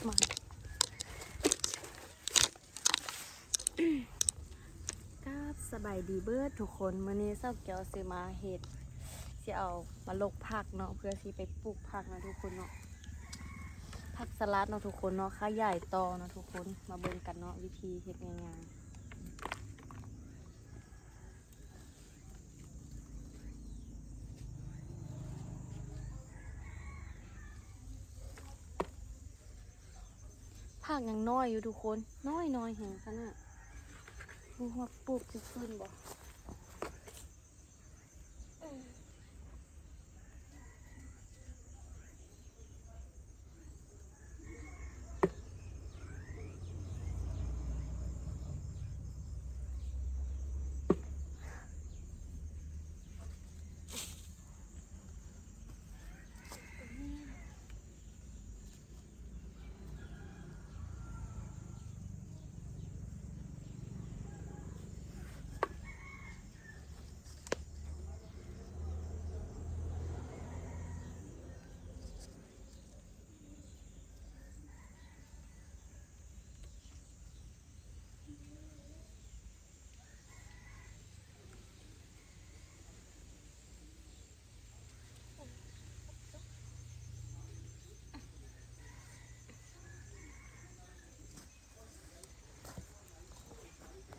ກັບສະບາຍດີເບິດທຸກຄົນ. ມື້ນີ້ສາວແກ້ວຊິມາເຮັດ ຊິເອົາມາລົກຜັກເນາະ ເພື່ອຊິໄປປູກຜັກເນາະທຸກຄົນເນາະ, ຜັກສະຫຼັດເນາະທຸກຄົນເນາະ, ຂະຫຍາຍຕໍ່ເນາະທຸກຄົນ. ມາເບິ່ງກັນເນາະ ວິທີເຮັດງ່າຍໆ. ຜັກຍັງນ້ອຍຢູ່ທຸກຄົນ, ນ້ອຍໆ ແຮງຂະໜາດ. ບໍ່ຮູ້ວ່າປູກຄືຄືນບໍ່.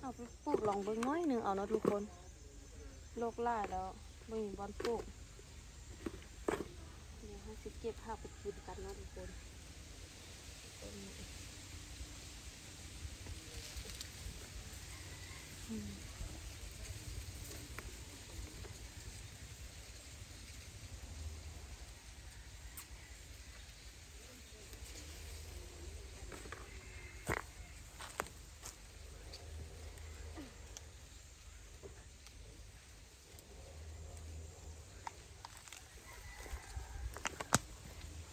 ເອົາໄປປູກລອງເບິ່ງໜ້ອຍໜຶ່ງເອົາເນາະທຸກຄົນ, ລົກຫຼາຍແລ້ວບໍ່ມີບ່ອນປູກ. ດຽວເຮົາຊິເກັບເອົາໄປກິນກັນເນາະທຸກຄົນ.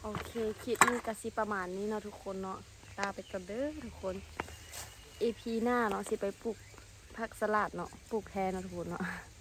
ໂອເຄ ຄລິບນີ້ກະຊິປະມານນີ້ເນາະທຸກຄົນເນາະ, ລາໄປກ່ອນເດີທຸກຄົນ. ອີພີໜ້າເນາະ ຊິໄປປູກຜັກສະຫຼັດເນາະ, ປູກແທນເນາະທຸກຄົນເນາະ.